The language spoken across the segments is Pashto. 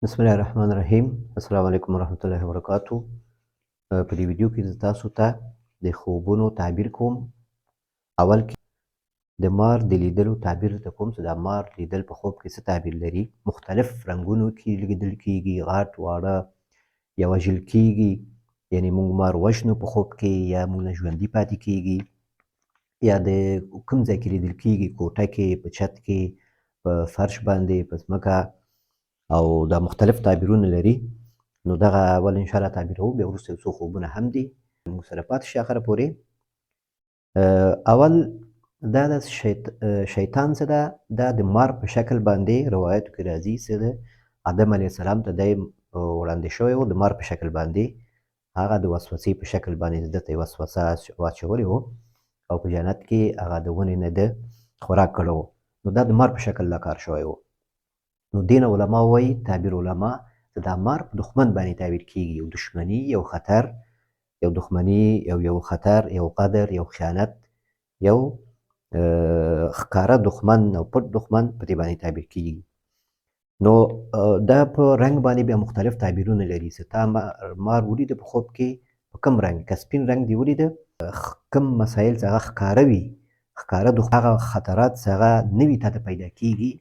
بسم الله الرحمن الرحیم. السلام علیکم ورحمت الله وبرکاتو. په دې ویډیو کې زه تاسو ته د خوبونو تعبیر کوم. اول کې د مار د لیدلو تعبیر ته کوم چې دا مار لیدل په خوب کې څه تعبیر لري. مختلف رنګونو کې لیدل کیږي، غټ، واړه، یا وژل کیږي، یعنی موږ مار وژنو په خوب کې، یا موږ نه ژوندي پاتې کیږي، یا د کوم ځای کې لیدل کیږي، کوټه کې، په چت کې، په فرش باندې، په ځمکه، او دا مختلف تعبیرونه لري. نو دغه اول ان شاء الله تعبیروو، بیا وروسته یو څو خوبونه هم دي، موږ سره پاتې شي اخره پورې. اول دا د شیطان څه ده، دا د مار په شکل باندې روایتو کې راځي چې د آدم علیه السلام ته دی وړاندې شوی و د مار په شکل باندې، هغه د وسوسې په شکل باندې ده ته یې وسوسه واچولې و او په جنت کې هغه د ونې نه ده خوراک کړی و. نو دا د مار په شکل دا کار شوی و. نو دین علما وایي، تعبیر علما، چې دا مار په دښمن باندې تعبیر کیږي، یو دښمني، یو خطر، یو دښمني، یو خطر، یو قدر، یو خیانت، یو ښکاره دښمن او پټ دښمن په دې باندې تعبیر کیږي. نو دا په رنګ باندې بیا مختلف تعبیرونه لري. چې تا مار ولید په خوب کې په کوم رنګ، که سپین رنګ دی ولید، کوم مسایل چې هغه ښکاره وي، ښکاره هغه خطرات چې هغه نوي تا ته پیدا کیږي،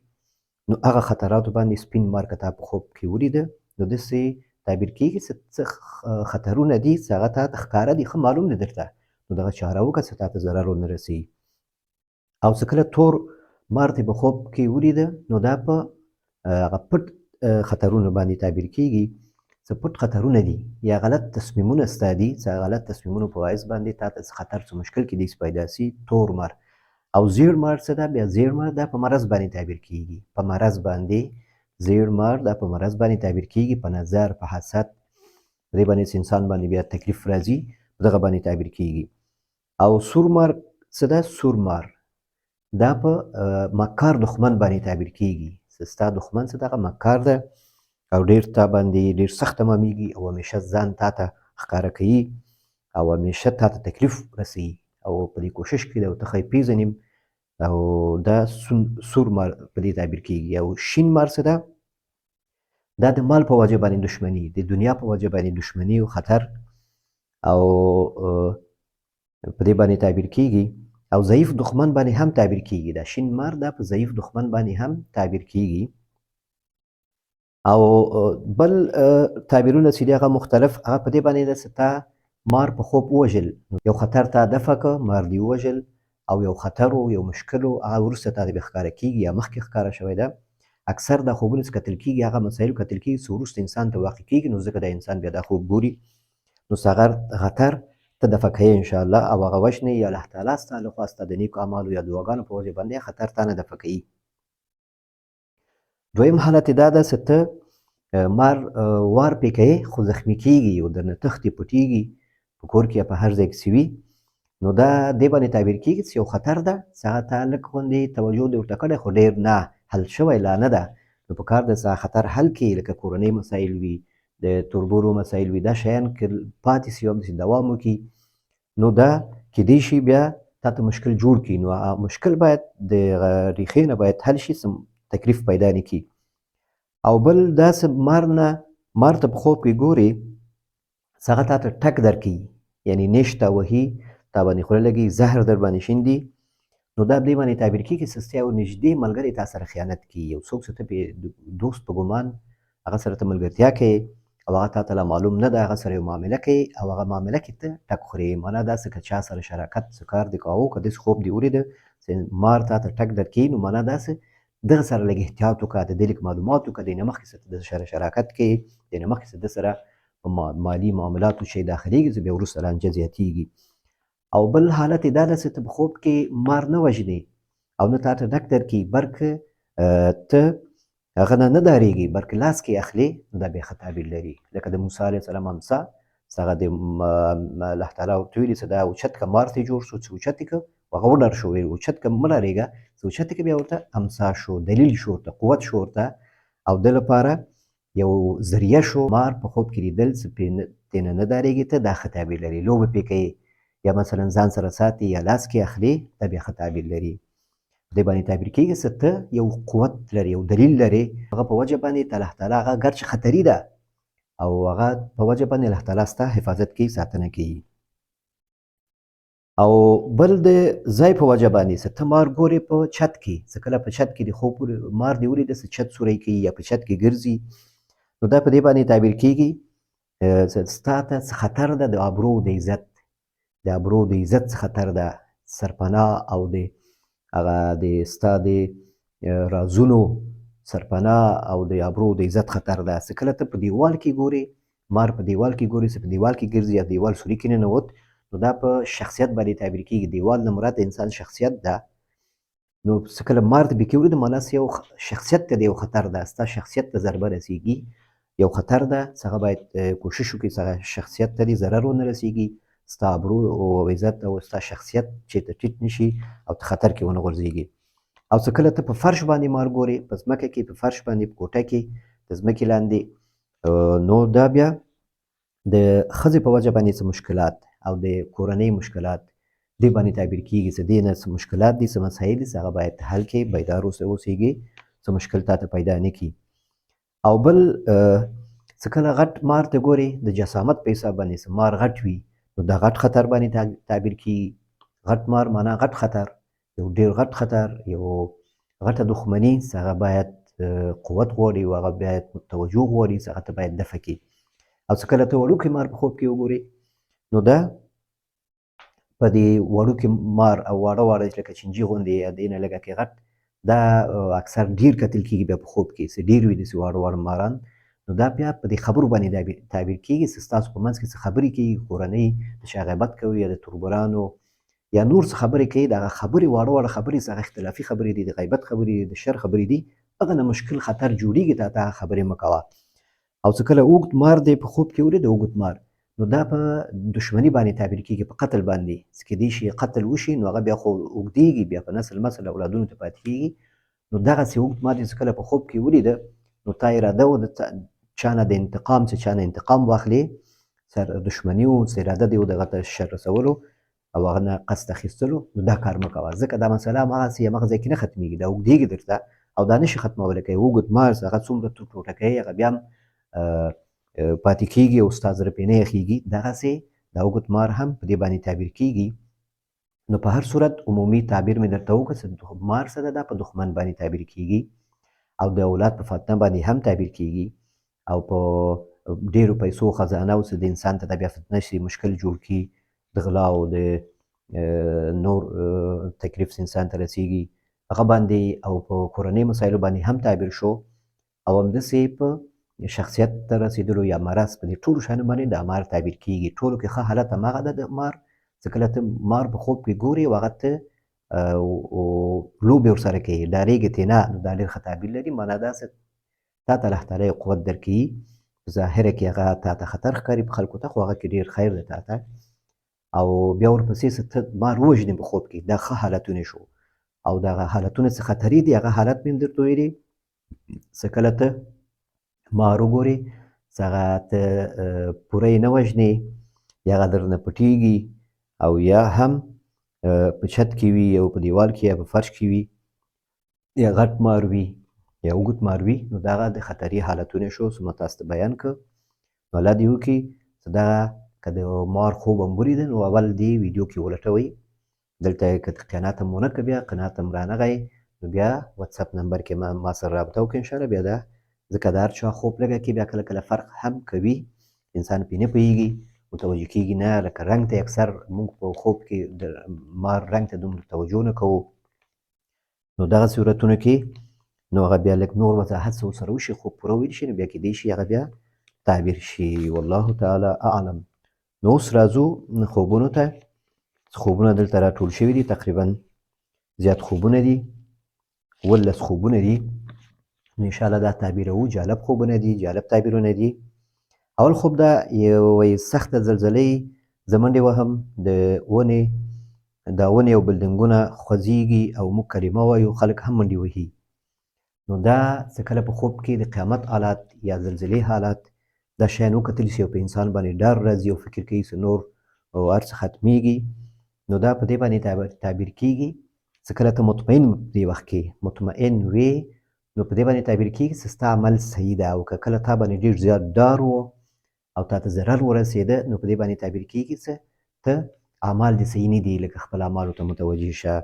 نو هغه خطراتو باندې سپین مار که تا په خوب کې ولید، نو داسې تعبیر کیږي چې څه خطرونه دي چې هغه تا ته ښکاره دي، ښه معلوم دي درته، نو دغه چاره وکړه چې تا ته ضرر ونه رسوي. او چې کله تور مار دې په خوب کې ولید، نو دا په هغه پټ خطرونو باندې تعبیر کیږي، څه پټ خطرونه دي یا غلط تصمیمونه ستا دي، چې غلط تصمیمونو په باعث باندې تا ته څه خطر، څه مشکل کېدای شي پیدا سي. تور مار. او زیړ مار څه ده؟ بیا زیړ مار دا په مرض باندې تعبیر کیږي، په مرض باندې زیړ مار دا په مرض باندې تعبیر کیږي، په نظر، په حسد، په دې باندې چې انسان باندې بیا تکلیف راځي، په دغه باندې تعبیر کیږي. او سور مار څه ده؟ سور مار دا په مکار دښمن باندې تعبیر کیږي، چې ستا دښمن څه دغه مکار ده او ډیر تا باندې ډیر سخت تمامیږي او همیشه ځان تا ته ښکاره کوي او همیشه تا ته تکلیف رسوي او په دې کوشش کې دی او ته ښه یې پېژنې، او دا سور مار په دې تعبیر کیږي. او شین مار څه ده؟ دا د مال په وجه باندې دښمني، د دنیا په وجه باندې دښمني او خطر او په دې باندې تعبیر کیږي. او ضعیف دښمن باندې هم تعبیر کیږي، دا شین مار دا په ضعیف دښمن باندې هم تعبیر کیږي. او بل تعبیرونه چې دي هغه مختلف، هغه په دې باندې ده چې تا مار په خوب ووژل، یو خطر تا دفع که، مار دې ووژل او یو خطر و، یو مشکل و، هغه وروسته تا ته بیا ښکاره کیږي یا مخکې ښکاره شوی ده. اکثر دا خوبونه چې کتل کیږي هغه مسایل کتل کیږي چې وروسته انسان ته واقع کیږي، نو ځکه دا انسان بیا دا خوب ګوري. نو سغر خطر ته دفع کوي ان شاء الله، او هغه وژني یا الله تعالی ستا لخوا ستا د نیکو اعمالو یا دعاګانو په وجه باندې خطر تا نه دفع کوي. دویم حالت دا ده چې ته مار وار پې کوې خو زخمي کیږي او درنه تښتي، پټیږي په کور کې یا په هر ځای کې چې وي، نو دا دې باندې تعبیر کیږي چې یو خطر ده چې هغه ته لږ غوندې توجه دې ورته کړی خو ډېر نه حل شوی لا نه ده، نو په کار ده چې هغه خطر حل کړي، لکه کورنۍ مسایل وي، د توربورو مسایل وي، دا شیان که پاتې سي او همداسې دوام وکړي نو دا کیدای شي بیا تا ته مشکل جوړ کړي، نو هغه مشکل باید د ریښې نه باید حل شي چې تکلیف پیدا نه کړي. او بل داسې مار نه مار ته په خوب کې ګورې چې هغه تا ته ټک درکوي، یعنی نېش تا وهي، تا باندې خوله لګوي، زهر در باندې شیندي، نو دا دې باندې تعبیر کېږي چې ستا یو نږدې ملګری تا سره خیانت کوي، یو څوک چې ته پې دوست په ګمان هغه سره ته ملګرتیا کوې او هغه تا ته لا معلوم نه ده، هغه سره یو معامله کوې او هغه معامله کې ته ټک خورې. معنا دا څه که چا سره شراکت څه کار دې کاوه، که داسې خوب دې ولیده چې مار تا ته ټک درکوي، نو معنا دا څه دغه سره لږ احتیاط وکړه، د دې لږ معلومات وکړه، دې نه مخکې څه ته د سره شراکت کوې، دې نه مخکې څه د سره په مالي معاملاتو چې داخلېږي چې بیا وروسته لانجه زیاتېږي. او بل حالت یې دا ده چې ته په خوب کې مار نه وژنې او نه تا ته ډک درکوي، بلکې ته هغه نه نه ډارېږي، بلکې لاس کې اخلې، نو دا بیا ښه تعبیر لري. لکه د موسی علیه السلام امسا چې هغه د الله تعالی ورته ویلي چې دا اوچت که مار ته جوړ شو، چې اوچت یې که هغه وډار شو، ویل اوچت که مه ډارېږه، چې اوچت یې که بیا ورته امسا شو، دلیل شو ورته، قوت شو ورته، او ده لپاره یو ذریعه شو. مار په خوب کې لیدل چې ترې نه نه ډارېږي ته، دا ښه تعبیر لري. لوبه پرې کوي یا مثلا ځان سره ساتي یا لاس کې اخلي، دا بیا ښه تعبیر لري. په دې باندې تعبیر کېږي چې ته یو قوت لرې، یو دلیل لرې، هغه په وجه باندې الله تعالی هغه ګر چې خطري ده او هغه په وجه باندې الله تعالی ستا حفاظت کوي، ساتنه کوي. او بل د ځای په وجه باندې چې ته مار ګورې په چت کې، چې کله په چت کې د خوب مار دی ولید چې چت سوری کوي یا په چت کې ګرځي، نو دا په دې باندې تعبیر کېږي چې ستا ته څه خطر ده، د ابرو د عزت، د ابرو د عزت څه خطر ده، سرپناه او د هغه د ستا د رازونو سرپناه او د ابرو د عزت خطر ده. چې کله ته په دیوال کې ګورې، مار په دیوال کې ګورې چې په دیوال کې ګرځي یا دیوال سوري کې ننوت، نو دا په شخصیت باندې تعبیر کېږي. دیوال نه مراد د انسان شخصیت ده. نو څه کله مار ته پکې ولید، معنا څه یو شخصیت ته د یو خطر ده، ستا شخصیت ته ضربه رسېږي، یو خطر ده، څه هغه باید کوشش وکړي څه هغه شخصیت ته دې ضرر ونه رسېږي، ستا ابرو او عزت او ستا شخصیت چېرته ټیټ نشي او ته خطر کې ونه غورځېږي. او څه کله ته په فرش باندې مار ګورې، په ځمکه کې، په فرش باندې، په کوټه کې، د ځمکې لاندې، نو دا بیا د ښځې په وجه باندې څه مشکلات او د کورنۍ مشکلات دې باندې تعبیر کیږي، چې دې نه څه مشکلات دي، څه مسایل دي، هغه باید حل کړي، بیدار اوسېږي، څه مشکل تا ته پیدا نه کړي. او بل څه کله غټ مار ته ګورې، د جسامت په حساب باندې څه مار غټ وي، نو دا غټ خطر باندې تعبیر کیږي. غټ مار معنا غټ خطر، یو ډیر غټ خطر، یو غټه دښمني، چې هغه باید قوت غواړي او هغه باید توجه غواړي، چې هغه ته باید دفع کړي. او څه کله ته وړوکی مار په خوب کې وګورې، نو دا په دې وړوکي مار او واړه واړه لکه چنجي غوندې یا دې نه لږه کې غټ، دا اکثر ډیر کتل کېږي بیا په خوب کې، چې ډیر وي داسې واړه واړه ماران، نو دا بیا په دې خبرو باندې تعبیر کېږي، چې ستاسو په منځ کې څه خبرې کېږي، کورنۍ د چا غیبت کوي یا د تربورانو یا نور څه خبرې کوي، دغه خبرې واړه واړه خبرې څه هغه اختلافي خبرې دي، د غیبت خبرې دي، د شر خبرې دي، هغه نه مشکل خطر جوړېږي، تا ته هغه خبرې مه کوه. او څه کله اوږد مار دی په خوب کې ولید، اوږد مار، نو دا په دښمني باندې تعبیر کېږي، په قتل باندې، چې کېدای شي قتل وشي، نو هغه بیا خو اوږدېږي، بیا په نسل مسل اولادونو ته پاتې کېږي. نو دغسې اوږد مار چې کله په خوب کې ولیده، نو تا اراده و د چا نه د انتقام، چې چا نه انتقام واخلې، سر دښمني و، څه اراده دی و دغه ته شر رسولو او هغه نه قصد اخیستلو، نو دا کار مه کوه، ځکه دا مسله هماغسې هماغه ځای کې نه ختمېږي، دا اوږدېږي درته او دا نشي ختمولی. که یو اوږد مار هغه څومره ته ټوټه کوې، هغه بیا هم پاتې کېږي او ستا زړه پرې نه یخېږي. دغسې دا اوږد مار هم په دې باندې تعبیر کېږي. نو په هر صورت عمومي تعبیر مې درته وکړ چې مار څه ده، دا په دښمن باندې تعبیر کېږي او د اولاد په فتنه باندې هم تعبیر کېږي او په ډېرو پیسو خزانه او څه د انسان ته دا بیا فتنه شي، مشکل جوړ کړي، د غلا او د نور تکلیف انسان ته رسیږي هغه باندې، او په کورنۍ مسایلو باندې هم تعبیر شو، او همداسې په شخصیت ته رسېدلو یا مرض، په دې ټولو شیانو باندې د مار تعبیر کیږي. ټولو کې ښه حالت هماغه ده د مار، چې کله ته مار په خوب کې ګورې او هغه ته لوبې ورسره کوي، ډارېږې ترې نه، نو دا ډېر ښه تعبیر لري. معنا دا چې تا ته الله تعالی یو قوت درکوي، په ظاهره کې هغه تا ته خطر ښکاري په خلکو ته، خو هغه کې ډېر خیر دی تا ته. او بیا ورپسې څه ته مار ووژنې په خوب کې، دا ښه حالتونه شو. او دغه حالتونه څه خطري دي، هغه حالت مې هم درته ویلي، څه کله ته مار وګورې، څه هغه ته پوره یې نه وژنې، یا هغه درنه پټېږي، او یا هم په چت کې وي، او په دیوال کې یا په فرش کې وي، یا غټ مار وي یا اوږد مار وي، نو دغه د خطري حالتونه شو چې ما تاسو ته بیان کړ. نو الله دې وکړي چې دغه که د مار خوب هم ولیده، نو اول دې ویډیو کې ولټوئ، دلته که قناعت هم ونه کړ، بیا قناعت هم رانغی، نو بیا واتساپ نمبر کې ما سره رابطه وکړئ انشاءالله. بیا دا ځکه د هر چا خوب لږه کې بیا کله کله فرق هم کوي، انسان پرې نه پوهېږي، متوجه کېږي نه، لکه رنګ ته اکثر موږ په خوب کې د مار رنګ ته دومره توجه نه کوو، نو دغه صورتونو کې نو هغه بیا لږ نور وضاحت څه ورسره وشي، خوب پوره ویل شي، نو بیا کېدای شي هغه بیا تعبیر شي. والله تعالی اعلم. نو اوس راځو خوبونو ته. خوبونه دلته راټول شوي دي، تقریبا زیات خوبونه دي، 17 خوبونه دي. نو انشاءالله دا تعبیروو، جالب خوبونه دي، جالب تعبیرونه دي. اول خوب دا یو سخته زلزلې زه منډې وهم، د ونې دا ونې او بلډینګونه خوځېږي او موږ کلمه وایو، خلک هم منډې وهي. نو دا څه کله په خوب کې د قیامت حالات یا زلزلې حالات دا شیان وکتل شي او په انسان باندې ډار راځي او فکر کوي چې نور او هر څه ختمېږي، نو دا په دې باندې تعبیر کېږي چې کله ته مطمئن په دې وخت کې مطمئن وې نو په دې باندې تعبیر کیږي چې ستا عمل صحیح ده، او که کله تا باندې ډیر زیات ډار و او تا ته ضرر ورسېده نو په دې باندې تعبیر کیږي چې ته اعمال دې صحیح نه دي، لکه خپل اعمالو ته متوجه شه.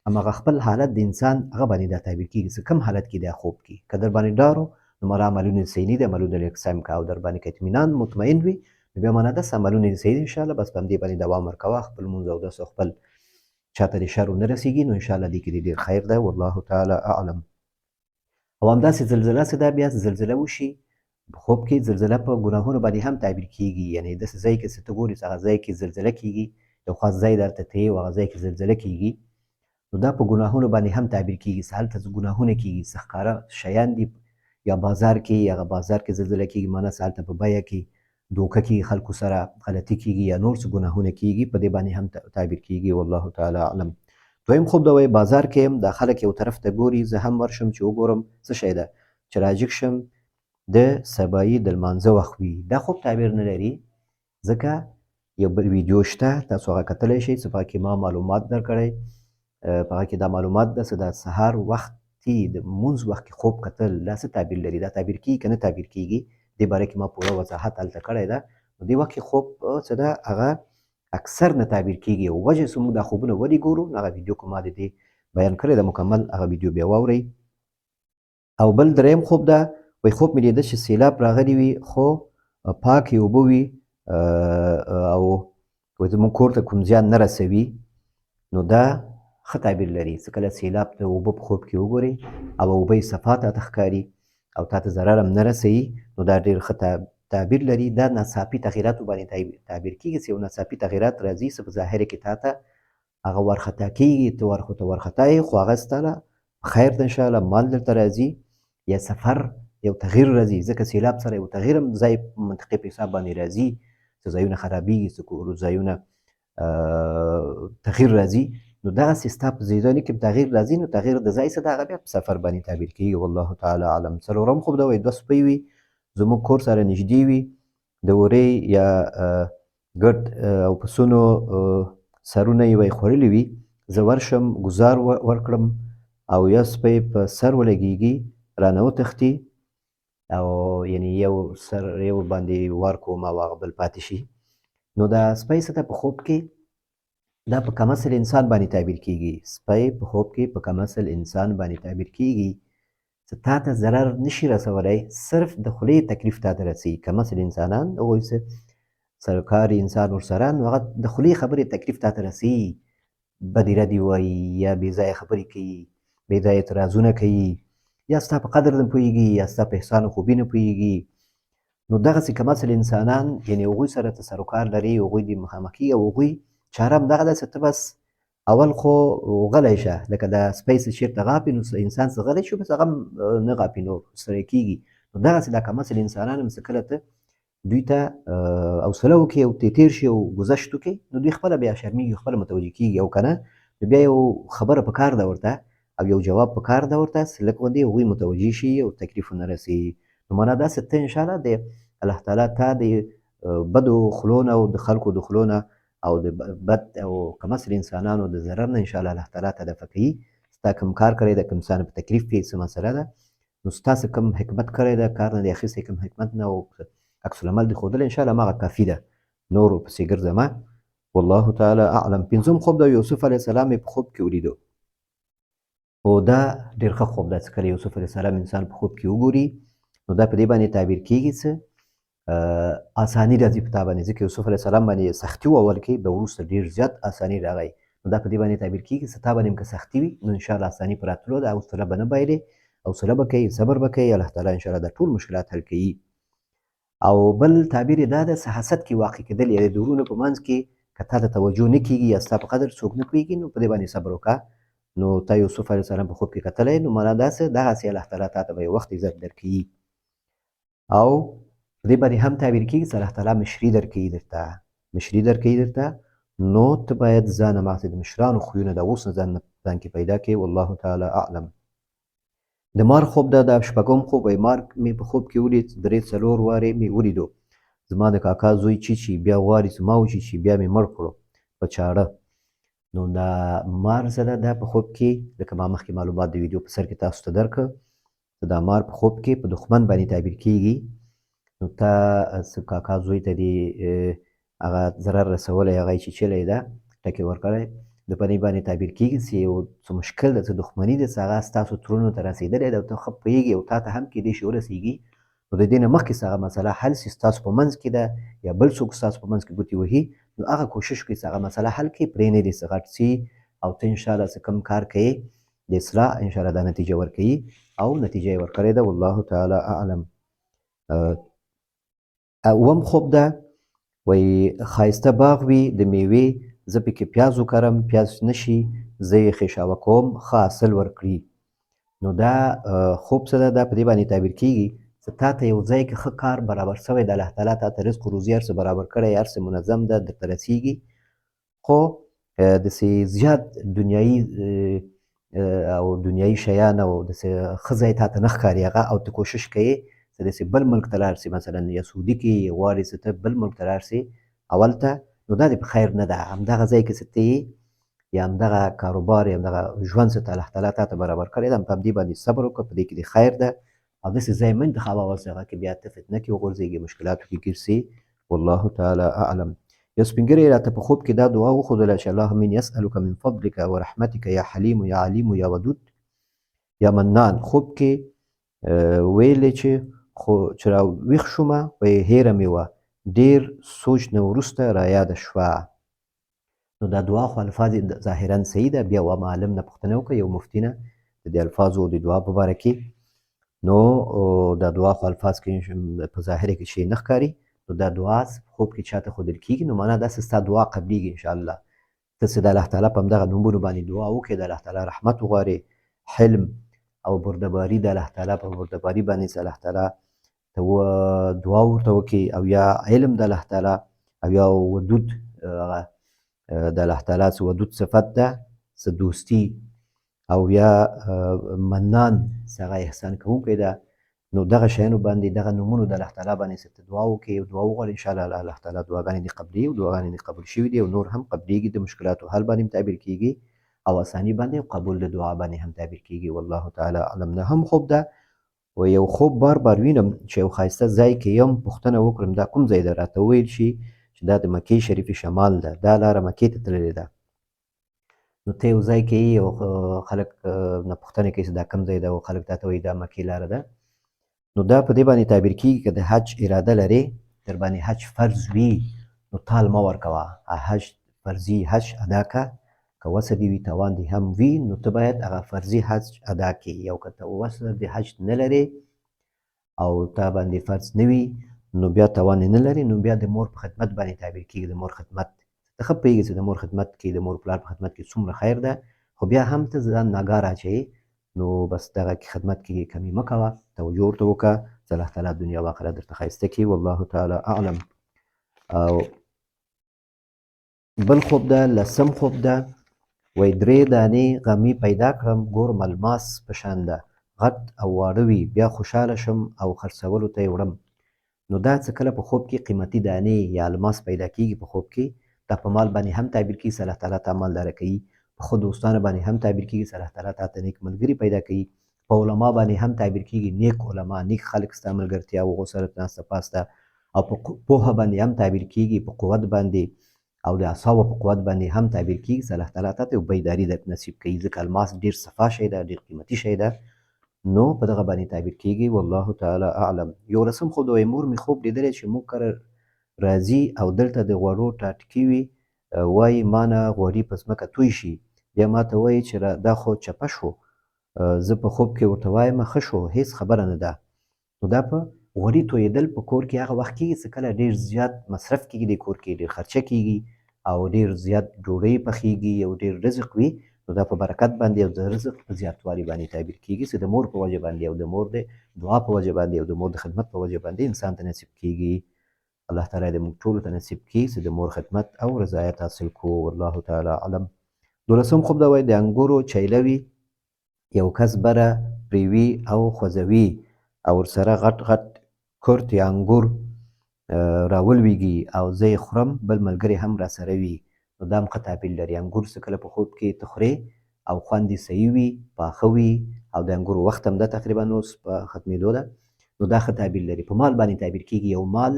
اما هغه خپل حالت د انسان هغه باندې دا تعبیر کیږي چې کوم حالت کې دا خوب کې که در باندې ډار و نو مانا عملونه دې صحیح نه دي، عملونه لږ سم که، او در باندې که اطمینان مطمئن وي نو بیا مانا داسې عملونه دې صحیح دي ان شاءالله، بس په همدې باندې دوام ورکوه، خپل لمونځ او داسې خپل چاته دې شر ونه رسیږي نو ان شاءالله دې کې دې ډېر خیر ده، والله تعالی اعلم. او همداسې زلزله څه ده، بیا زلزله وشي په خوب کې، زلزله په ګناهونو باندې هم تعبیر کیږي، یعنی داسې ځای کې چې ته ګورې چې هغه ځای کې زلزله کیږي، یو خاص ځای درته ته او هغه ځای کې زلزله کیږي، نو دا په ګناهونو باندې هم تعبیر کیږي چې هلته څه ګناهونه کیږي، څه ښکاره شیان دي، یا بازار کې، هغه بازار کې زلزله کیږي، معنی څه هلته په بیه کې دوکه کیږي، خلکو سره غلطي کیږي یا نور څه ګناهونه کیږي، په دې باندې هم تعبیر کیږي، والله تعالی اعلم. دویم خوب دا وایي بازار کې یم، دا خلک یو طرف ته ګوري، زه هم ورشم چې وګورم څه شی ده، چې راجګ شم د سبایي د لمانځه وخت وي. دا خوب تعبیر نه لري، ځکه یو بل ویډیو شته تاسو هغه کتلی شئ چې په هغه کې ما معلومات درکړی، په هغه کې دا معلومات ده چې دا سهار وختي د مونځ وخت کې خوب کتل دا څه تعبیر لري، دا تعبیر کیږي که نه تعبیر کیږي، دې باره کې ما پوره وضاحت هلته کړی ده. نو دې وخت کې خوب څه ده هغه اکثر نه تعبیر کیږي، او وجه چې موږ دا خوبونه ولې ګورو نو هغه ویډیو کې ما د دې بیان کړی ده مکمل، هغه ویډیو بیا واورئ. او بل دریم خوب ده وایي خوب مې لیده چې سیلاب راغلی وي خو پاکې اوبه وي او زموږ کور ته کوم زیان نه رسوي، نو دا ښه تعبیر لري چې کله سیلاب ته اوبه په خوب کې وګورې او اوبه یې صفا تاته ښکاري او تاته ضرر هم نه رسوي، نو دا ډېر ښه تعبیر لري. دا ناڅاپي تغیراتو باندې تعبیر کېږي چې یو ناڅاپي تغیرات راځي چې په ظاهر کې تاته هغه وارخطا کېږي، ته ورخطا ورخطا یې، خو هغه ستا له خیر ده انشاءالله، مال درته راځي یا سفر یو تغییر راځي، ځکه سیلاب سره یو تغییر هم ځای منطقې په حساب باندې راځي، څه ځایونه خرابېږي، څه ځایونه تغییر راځي، نو دغسې ستا په ځایونو کې تغییر راځي، نو تغییر د ځای څه ده هغه بیا په سفر باندې تعبیر کېږي، والله تعالی اعلم. څلورم خوب دا وایي دوه سپۍ وي زموږ کور سره نږدې وي، د اورې یا ګرد او پسونو سرونه یې وای خوړلي وي، زه ورشم ګزار ورکړم او یو سپی په سر ولګېږي رانه وتښتي او یعنی یو سر یو باندې وار کوم او هغه بل پاتې شي. نو دا سپی څه ته په خوب کې دا په کم اصل انسان باندې تعبیر کیږي، سپی په خوب کې په کم اصل انسان باندې تعبیر کیږي چې تا ته ضرر نشي رسولی، صرف د خولې تکلیف تا ته رسي. کم اصل انسانان هغوی څه سرکاري انسان ورسره نو هغه د خولې خبرې تکلیف تا ته رسي، بدې ردې وایي یا بې ځایه خبرې کوي، بې ځایه اعتراضونه کوي، یا ستا په قدر نه پوهېږي یا ستا په احسان او خوبي نه پوهېږي. نو دغسې کم اصل انسانان یعنې هغوی سره ته سروکار لرې، هغوی دې مخامخ کېږي او هغوی چاره هم دغه ده چې ته بس اول خو غلی شه، لکه دا سپی چې چېرته غاپي نو انسان څه غلی شو بس هغه هم نه غاپي نور ستړی کېږي. نو دغسې دا کم اصل انسانان هم څه کله ته دوی ته حوصله وکړي او ترې تېر شي او ګذشت وکړي نو دوی خپله بیا شرمېږي، خپله متوجه کېږي، او که نه نو بیا یو خبره په کار ده ورته او یو جواب په کار ده ورته چې لږ غوندې هغوی متوجه شي او تکلیف ونه رسي. نو معنا داسې ته انشاءالله د الله تعالی تا د بدو خولو نه او د خلکو د خولو نه او د بد او کم اصل انسانانو د ضرر نه انشاءالله الله تعالی ته دفع کوي. ستا کوم کار کړی ده، کوم انسان په تکلیف کې څه مسله ده، نو ستا څه کوم حکمت کړی ده، کار نه دی اخیستی کوم حکمت نه او عکس العمل دې ښودلی انشاءالله هماغه کافي ده، نور ورپسې ګرځه مه، والله تعالی اعلم. پنځم خوب د یوسف علیه السلام یې په خوب کې ولیدو، خو دا ډېر ښه خوب ده چې کله یوسف علیه السلام انسان په خوب کې وګوري نو دا په دې باندې تعبیر کېږي چې اساني راځي په تا باندې، ځکه یوسف علیه السلام باندې سختي وه اول کې، بیا وروسته ډېر زیات اساني راغی، نو دا په دې باندې تعبیر کېږي چې تا باندې هم که سختي وي نو انشاءالله اساني په راتلو ده، حوصله به نه بایلې، حوصله به کوي، صبر به کوي، الله تعالی انشاءالله دا ټول مشکلات حل کوي. او بل تعبیر یې دا ده چې حسد کې واقع کېدل، یعنې د وروڼو په منځ کې که تا ته توجه نه کېږي یا ستا په قدر څوک نه پوهېږي نو په دې باندې صبر وکړه. نو تا یوسف علیه السلام په خوب کې کتلی نو معنا دا څه دغسې الله تعالی تا ته به یو وخت عزت درکوي. او په دې باندې هم تعبیر کېږي چې الله تعالی مشري درکوي درته، مشري درکوي درته، نو ته باید ځان هماغسې د مشرانو خویونه د اوس نه ځان ځان کې پیدا کړې، والله تعالی اعلم. د مار خوب ده، دا شپږم خوب وای، مار مې په خوب کې ولید، درې څلور وارې مې ولیدو، زما د کاکا زوی چیچي، بیا غواړي چې ما وچیچي، بیا مې مړ کړو په چاړه. نو دا مار څه ده؟ دا په خوب کې لکه ما مخکې معلومات د ویډیو په سر کې تاسو ته درکړ، دا مار په خوب کې په دښمن باندې تعبیر کیږي. نو تا څه کاکا زوی ته دې هغه ضرر رسولی، هغه یې چیچلی ده، ټکی ورکړی، د په دې باندې تعبیر کیږي چې یو څه مشکل ده، څه دښمني ده، څه هغه ستاسو ترونو ته رسېدلی ده او ته ښه پوهېږې او تا ته هم کېدای شي ورسېږي. نو د دې نه مخکې چې هغه مسله حل شي، ستاسو په منځ کې ده یا بل څوک ستاسو په منځ کې ګوتې وهي، نو هغه کوشش کوي چې هغه مسله حل کړي، پرې نه دي څه غټ سي او ته انشاءالله څه کم کار کوې د اصلاح، انشاءالله دا نتیجه ورکوي او نتیجه یې ورکړې ده. والله تعالی اعلم. اووم خوب ده، وایي ښایسته باغ وي د میوې، زه پکې پیاز وکرم، پیاز شنه شي، زه یې خیشاوه کوم، ښه حاصل ورکړي. نو دا خوب څه ده؟ دا په دې باندې تعبیر کیږي چې تا ته یو ځای کې ښه کار برابر شوی ده، الله تعالی تا ته رزق و روزي هر څه برابر کړی، هر څه منظم ده، درته رسیږي، خو داسې زیات دنیایي او دنیایي شیان او داسې ښه ځای تا ته نه ښکاري هغه، او ته کوشش کوې چې داسې بل ملک ته لاړ شې، مثلا یا سعودي کې غواړې چې ته بل ملک ته لاړ شې او هلته، نو دا دې په خیر نه ده. همدغه ځای کې چې ته یې یا همدغه کاروبار یا همدغه ژوند چې الله تعالی تا ته برابر کړی ده، په همدې باندې صبر وکړه، په دې کې دې خیر ده، او داسې ځای مه انتخابوه چې هغه کې بیا ته فتنه کې وغورځېږې، مشکلاتو کې ګیر سې. والله تعالی اعلم. یو سپین ږیری راته په خوب کې دا دعا وښودله چې اللهم اني اسألک من فضلک ورحمتک یا حلیم یا علیم یا ودود یا منان. خوب کې ویلې چې خو چې را ویښ شوم وایي هېره مې وه، ډېر سوچ نه وروسته را یاده شوه. نو دا دعا خو الفاظ یې ظاهرا صحیح ده، بیا و معلم نه پوښتنه وکړه، یو مفتي نه د دې الفاظو د دعا په باره کې. نو دا دعا خو الفاظ کې په ظاهر کې شی نه ښکاري، نو دا دعا خوب کې چاته ښودل کېږي، نو معنا داسې ستا دعا قبلېږي ان شاء الله. ته چې د الله تعالی په همدغه نومونو باندې دعا وکړې، د الله تعالی رحمت وغواړې، حلم او بردباري، د الله تعالی په بردباري باندې چې الله تعالی ته دعا ورته وکړي، او یا علم د الله تعالی، او یا ودود، هغه د الله تعالی څه ودود صفت ده، څه دوستي، او یا منان څه هغه احسان کوونکی ده. نو دغه شیانو باندې، دغه نومونو د الله تعالی باندې څه ته دعا وکړي او دعا وغواړي، ان شاء الله الله تعالی دعاګانې دې قبلي او دعاګانې دې قبول شوي دي او نور هم قبلېږي. د مشکلاتو حل باندې هم تعبیر کېږي او اساني باندې او قبول د دعا باندې هم تعبیر کېږي. والله تعالی اعلم. نه هم خوب ده، و یو خوب بار بار وینم چې یو ښایسته ځای کې یم، پوښتنه وکړم دا کوم ځای ده، راته وویل شي چې دا د مکې شریفې شمال ده، دا لاره مکې ته تللې ده. نو ته یو ځای کې یې او خلک نه پوښتنه کوي چې دا کوم ځای ده، او خلک تاته وایي دا مکې لاره ده. نو دا په دې باندې تعبیر کېږي که د حج اراده لرې، در باندې حج فرض وي، نو تال مه ورکوه، حج فرضي حج ادا که، که وسه دې وي توان دې هم وي، نو ته باید هغه فرضي حج ادا کړې. یو که ته وسه د حج نه لرې او تا باندې فرض نه وي، نو بیا توان نه لرې، نو بیا د مور په خدمت باندې تعبیر کېږي. د مور خدمت ته ښه پوهېږې چې د مور خدمت کې، د مور پلار په خدمت کې څومره خیر ده، خو بیا هم ته ځان ناګاره اچوې، نو بس دغه کې خدمت کې کمی مه کوه، توجه ورته وکړه چې الله تعالی دنیا او آخرت درته ښایسته کړي. والله تعالی اعلم. او بل خوب ده، لسم خوب ده، وای درې دانې غمي پیدا کړم، ګورم الماس په شان ده، غټ او واړه وي، بیا خوشحاله شم او خرڅولو ته یې وړم. نو دا څه کله په خوب کې قیمتي دانې یا الماس پیدا کیږي په خوب کې، دا په مال باندې هم تعبیر کیږي چې الله تعالی تا مالداره کوي، په ښو دوستانو باندې هم تعبیر کیږي چې الله تعالی تا ته نیک ملګري پیدا کوي، په علما باندې هم تعبیر کیږي، نیک علما، نیک خلک ستا ملګرتیا او هغو سره ناسته پاسته، او په پوهه باندې هم تعبیر کیږي، په قوت باندې او د اعصابو په قوت باندې هم تعبیر کیږي چې الله تعالی تاته یو بیداری در نصیب کوي، ځکه الماس ډیر صفا شی ده، ډیر قیمتي شی ده، نو په دغه باندې تعبیر کیږي. والله تعالی اعلم. یو رسم خو د مور مې خوب لیدلی چې موږ کره راځي او دلته د غوړو ټاټکي وي، وایي مانه غوړي په ځمکه توی شي، بیا ماته وایي چې دا خو چپه شو، زه په خوب کې ورته وایم ښه شو هیڅ خبره نه ده. نو دا په غوړي تویېدل په کور کې هغه وخت کېږي چې کله ډېر زیات مصرف کېږي، دې کور کې ډېر خرچه کېږي او ډېر زیات ډوډۍ پخېږي او ډېر رزق وي، نو دا په برکت باندې او د رزق په زیاتوالي باندې تعبیر کېږي چې د مور په وجه باندې او د مور د دعا په وجه باندې او د مور د خدمت په وجه باندې انسان ته نصیب کېږي. الله تعالی دې موږ ټولو ته نصیب کړي چې د مور خدمت او رضایت حاصل کړو. والله تعالی اعلم. دولسم خوب دا وایي د انګورو چیله وي، یو کس بره پرې وي او خوځوي او ورسره غټ غټ کرت یا انګور راولویږي او زه یې خورم، بل ملګری هم راسره وي. نو دا هم ښه تعبیر لري. انګور څه کله په خوب کې ته خورې او خوند یې صحیح وي، پاخه وي، او د انګورو وخت هم ده تقریبا اوس په ختمېدو ده، نو دا ښه تعبیر لري. په مال باندې تعبیر کېږي، یو مال،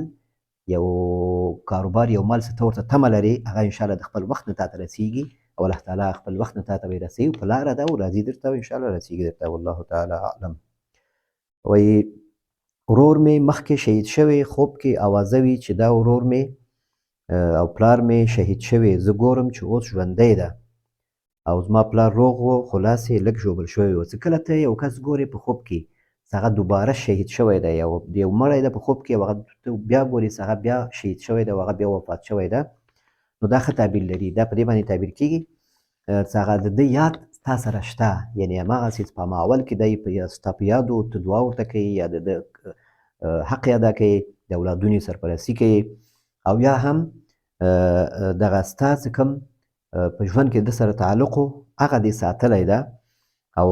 یو کاروبار، یو مال څه ته ورته تمه لرې، هغه انشاءالله د خپل وخت نه تاته رسېږي، او الله تعالی خپل وخت نه تاته به یې رسوي، په لاره ده او راځي درته، او انشاءالله رسېږي درته، والله تعالی اعلم. وایي ورور مې مخکې شهید شوی، خوب کې اوازه وي چې دا ورور مې او پلار مې شهید شوی، زه ګورم چې اوس ژوندی ده او زما پلار روغ و، خو لاس یې لږ ژوبل شوی و. چې کله ته یو کس ګورې په خوب کې چې هغه دوباره شهید شوی دی، او یو مړی ده په خوب کې، او هغه ته بیا ګورې چې هغه بیا شهید شوی دی او هغه بیا وفات شوی ده، نو دا ښه تعبیر لري. دا په دې باندې تعبیر کېږي چې هغه د ده یاد تا سره شته، یعنې هماغسې چې په هماغه اول کې دی ستا په یاد و، ته دعا ورته کوې، یا د ده حق یې ادا کوې، د اولادونو یې سرپرستي کوې، او یا هم دغه ستا چې کوم په ژوند کې د سره تعلق و هغه دې ساتلی ده، او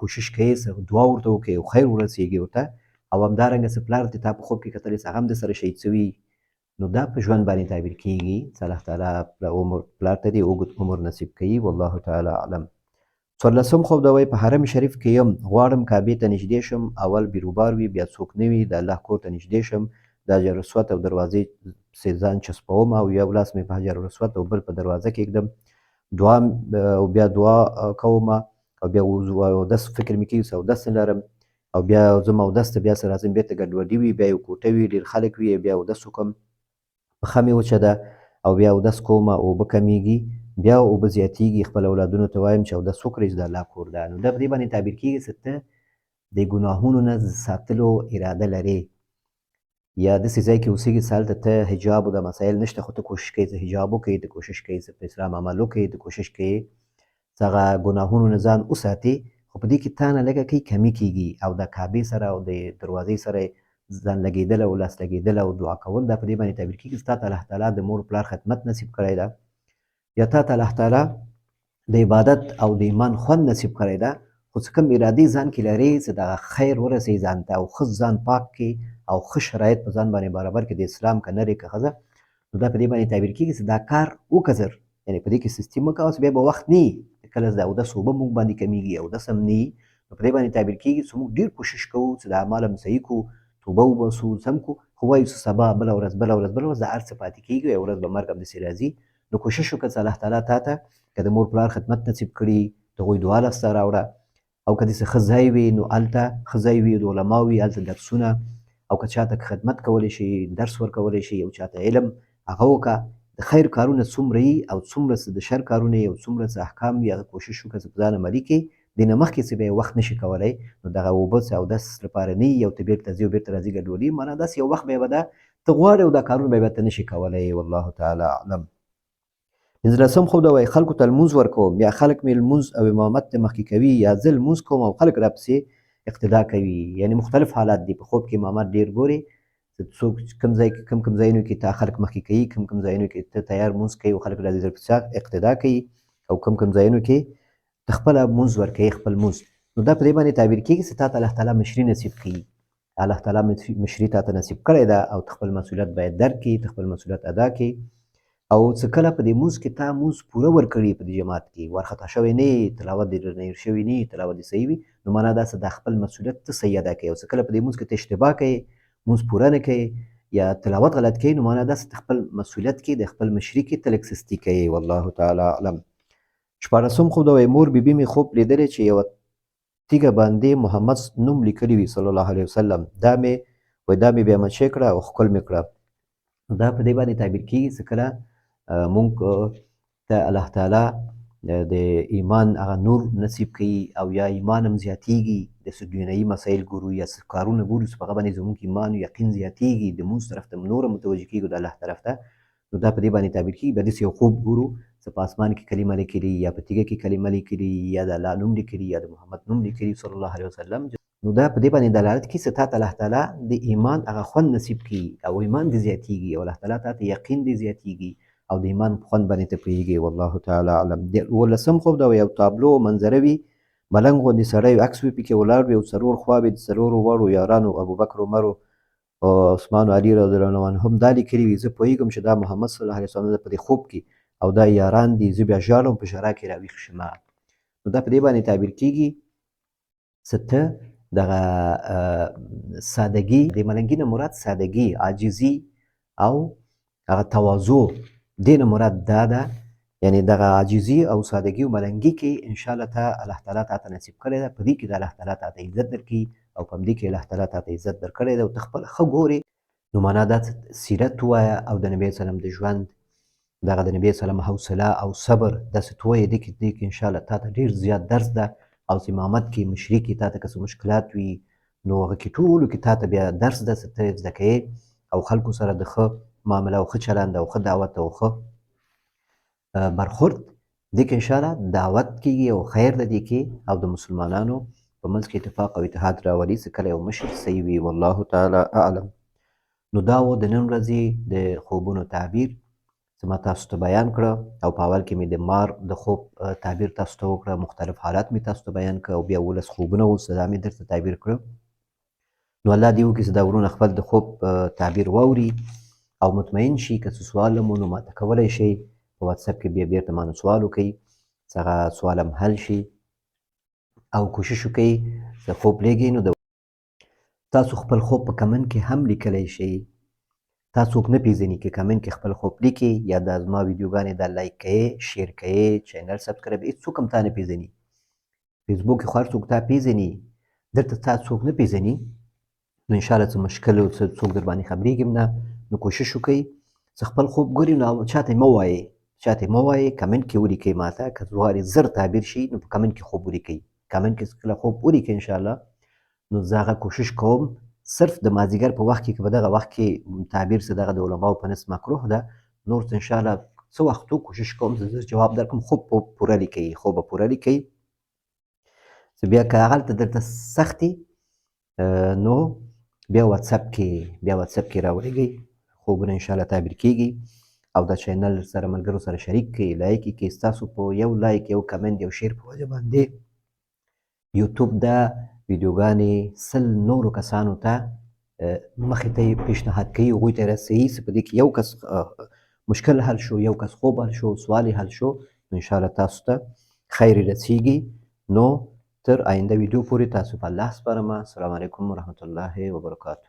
کوشش کوې چې دعا ورته وکړې او خیر ورسېږي ورته. او همدارنګه چې پلار دې تا په خوب کې کتلی چې هغه هم د سره شهید شوي، نو دا په ژوند باندې تعبیر کېږي چې الله تعالی عمر پلار ته دې اوږد عمر نصیب کوي، والله تعالی اعلم. څوارلسم خوب دا وایي په حرم شریف کې یم، غواړم کعبې ته نږدې شم، اول بیروبار وي بیا څوک نه وي، د الله کور ته نږدې شم، د حجر اسود او دروازې پسې ځان چسپوم او یو لاس مې په حجر اسود او بل په دروازه کې ږدم، دعا او بیا دعا کوم، او بیا اودس فکر مې کېږي چې اودس نه لرم، او بیا ځم اودس ته، بیا سره راځم، بېرته ګډوډي وي، بیا یو کوټه وي، ډېر خلک وي، بیا اودس وکړم، پښه مې وچه ده او بیا اودس کوم، اوبه کمېږي، بیا اوبه زیاتېږي، خپل اولادونو ته وایم چې اودس وکړئ چې د الله کور ده. نو دا په دې باندې تعبیر کېږي چې ته د ګناهونو نه ساتلو اراده لرې، یا داسې ځای کې اوسېږي چې هلته ته حجاب او دا مسایل نشته، خو ته کوشش کوې چې حجاب وکړې، ته کوشش کوې چې په اسلام عمل وکړې، ته کوشش کوې چې هغه ګناهونو نه ځان وساتې، خو په دې کې تا نه لږه کوي کمی کېږي، او د کعبې سره او د دروازې سره ځان لګېدل او لاس لګېدل او دعا کول، دا په دې باندې تعبیر کېږي چې تا ته الله تعالی د مور پلار خدمت نصیب کړی ده، یا تا ته الله تعالی د عبادت او د ایمان خوند نصیب کړی ده، خو څه کوم ارادې ځان کې لرې چې دغه خیر ورسوي ځان ته، او ښه ځان پاک کړي او ښه شرایط په ځان باندې برابر کړي، د اسلام که نر که ښځه، نو دا په دې باندې تعبیر کېږي چې دا کار وکړه زر، یعنې په دې کې سستي مه کوه، بیا به وخت نه وي، کله چې د اودس اوبه موږ باندې کمېږي، اودس هم نه وي، نو په دې باندې تعبیر کېږي چې موږ ډېر کوشش کوو چې د اعمال هم صحیح کړو، توبه وباسو، سم کړو، خو وایو چې سبا بله ورځ، بله ورځ، بله ورځ، دا هر څه پاتې کېږي، یوه ورځ به مرګ هم داسې راځي. نو کوشش وکړه چې الله تعالی تا ته که د مور پلار خدمت نصیب کړي، د هغوی دعا لاسته راوړه، او که داسې ښه ځای وي نو هلته ښه ځای وي، د علماو وي، هلته درسونه، او که چاته خدمت کولی شي، درس ورکولی شي، او چاته علم هغه وکړه. د خیر کارونه څومره وي او څومره څه د شر کارونه وي او څومره څه احکام وي، هغه کوشش وکړه چې په ځان عملي کړې. دې نه مخکې چې بیا وخت نشي کولی، نو دغه اوبه څه اودس لپاره نه وي، او ته بېرته ځې او بېرته راځي ګډوډي، معنا داسې یو وخت بیا به دا ته غواړې او دا کارونه بیا ته نشي کولی، والله تعالی اعلم. پنځلسم خوب دا وایي خلکو ته لمونځ ورکوم، یا خلک مې لمونځ او امامت ته مخکې کوي، یا زه لمونځ کوم او خلک راپسې اقتدا کوي، یعنې مختلف حالات دي. په خوب کې امامت ډېر ګورې چې څوک کوم ځای کې، کوم کوم ځایونو کې تا خلک مخکې کوي، کوم کوم ځایونو کې ته تیار لمونځ کوي او خلک راځي درپسې اقتدا کوي، او کوم کوم ځایونو کې ته خپله لمونځ ورکوي خپل لمونځ. نو دا په دې باندې تعبیر کېږي چې تا ته الله تعالی مشري نصیب کوي، الله تعالی مشري تا ته نصیب کړې ده، او ته خپل مسؤلیت باید درک کړې، ته خپل مسؤلیت ادا کړې، او څه کله په دې مونځ کې تا مونځ پوره ورکړي، په دې جماعت کې وارخطا شوی نه یې، تلاوت دې نه هېر شوی نه یې، تلاوت دې صحیح وي، نو معنا دا څه دا خپل مسؤلیت ته صحیح ادا کوې. او څه کله په دې مونځ کې ته اشتباه کوې، مونځ پوره نه کوې یا تلاوت غلط کوې، نو معنا دا څه ته خپل مسؤلیت کې د خپل مشري کې ته لږ سستي کوې، والله تعالی اعلم. شپاړسم خوب دا وایي مور بیبي مې خوب لیدلی چې یوه تیږه باندې محمد نوم لیکلی وي صلی الله علیه وسلم، دا مې وایي دا مې بیا مچې کړه او ښکل مې کړه. دا په دې باندې تعبیر کېږي چې کله مونږ ته الله تعالی د ایمان هغه نور نصیب کوي، او یا ایمان هم زیاتېږي، د څه دنیایي مسایل ګورو یا څه کارونه ګورو چې په هغه باندې زموږ ایمان او یقین زیاتېږي، د مونځ طرف ته نور متوجه کېږو د الله طرف ته، نو دا په دې باندې تعبیر کېږي. بیا داسې یو خوب ګورو چې په اسمان کې کلمه لیکلي، یا په تیږه کې کلمه لیکلي، یا د الله نوم لیکلي، یا د محمد نوم لیکلي صلی الله علیه وسلم، نو دا په دې باندې دلالت کوي چې تا ته الله تعالی د ایمان هغه خوند نصیب کړي، او ایمان دې زیاتېږي، او الله تعالی تا ته یقین دې زیاتېږي، او د ایمان په خوند باندې ته پوهېږې، والله تعالی اعلم. د اوولسم خوب دا یو تابلو منظره وي، ملنګ غوندې سړی عکس وي پکې ولاړ وي، او څلور خواوې د څلورو واړو یارانو ابوبکر، عمر، عثمان، علي رضی الله عنهم دا لیکلي وي، زه پوهېږم چې دا محمد صلی الله علیه وسلم په دې خوب کې. او دا یاران دي، زه بیا ژاړم، په ژړا کې راویښ شم. نو دا په دې باندې تعبیر کیږي چې ته دغه سادګي، د ملنګي نه مراد سادګي، عاجزي او هغه تواضع، دې نه مراد دا ده، یعنی دغه عاجزي او سادګي او ملنګي کې ان شاء الله ته الله تعالی تا ته نصیب کړی ده. په دې کې د الله تعالی تا ته عزت درکړي او په همدې کې الله تعالی تا ته عزت درکړی ده او ته خپل ښه ګورې. نو معنا دا سیرت ووایه او د نبی سلام د ژوند دغه د نبی سلام حوصله او صبر داسې ته وایې، دې کې ان شاء الله تا ته ډېر زیات درس ده. او امامت کې، مشري کې تا ته که څه مشکلات وي نو هغه کې ټولو کې تا ته بیا درس ده چې ته زده کوې او خلکو سره د ښه معامله او ښه چلند او ښه دعوت او ښه برخورد، دې کې انشاءالله دعوت کېږي او خیر ده دې کې، او د مسلمانانو په منځ کې اتفاق او اتحاد راولي چې کله یو مشر صحیح وي. والله تعالی اعلم. نو دا و د نن ورځې د خوبونو تعبیر چې ما تاسو ته بیان کړه، او په اول کې مې د مار د خوب تعبیر تاسو ته وکړه، مختلف حالات مې تاسو ته بیان کړه، او بیا 17 خوبونه وو چې دا مې درته تعبیر کړه. نو الله دې وکړي چې دا وروڼه خپل د خوب تعبیر واوري او مطمئن شي. که څه سوال هم و نو ماته کولی شئ په واتساپ کې بیا بیرته مانه سوال وکړئ چې هغه سوال هم حل شي، او کوشش وکړئ چې خوب لېږئ نو د تاسو خپل خوب په کمنټ کې هم لیکلی شئ. تا څوک نه پیژني که کمنټ کې خپل خوب لیکي یا دا زما ویډیوګانې دا لایک کوي، شیر کوي، چینل سبسکرایب، هیڅ څوک هم تا نه پیژني. فیسبوک کې خو هر څوک تا پیژني، دلته تا څوک نه پیژني. نو ان شاء الله څه مشکل او څه څوک در باندې خبرېږي نه، نو کوشش وکړئ چې خپل خوب ګوري نو چاته یې مه وایئ، چاته یې مه وایئ، کمنټ کې ولیکئ ماته. که غواړئ زر تعبیر شي نو په کمنټ کې خوب ولیکئ، کمنټ کې کله خوب ولیکئ ان شاء الله نو زه هغه کوشش کوم صرف د مازیګر په وخت کې، که په دغه وخت کې تعبیر څه دغه د علماو په نس مکروه ده، نور څه ان شاء الله څه وخت کوشش کوم چې زه جواب درکړم. خوب پوره لیکئ، خوب پوره لیکئ چې بیا که هغلته درته سختي نو بیا واتساپ کې، بیا واتساپ کې راولېږئ خوبونه ان شاء الله تعبیر کیږي. او دا چینل سره ملګرو سره شریک کړئ، لایک یې کړئ. ستاسو په یو لایک، یو کمنټ، یو شیر په وجه باندې یوټیوب دا ویډیوګانې 100 نورو کسانو ته مخې ته یې پیشنهاد کوي، هغوی ته یې رسوي چې په دې کې یو کس مشکل حل شو، یو کس خوب حل شو، سوال یې حل شو، نو ان شاء الله تاسو ته خیر رسیږي. نو تر آینده ویډیو پورې تاسو په الله سپارم. السلام علیکم ورحمت الله وبرکاته.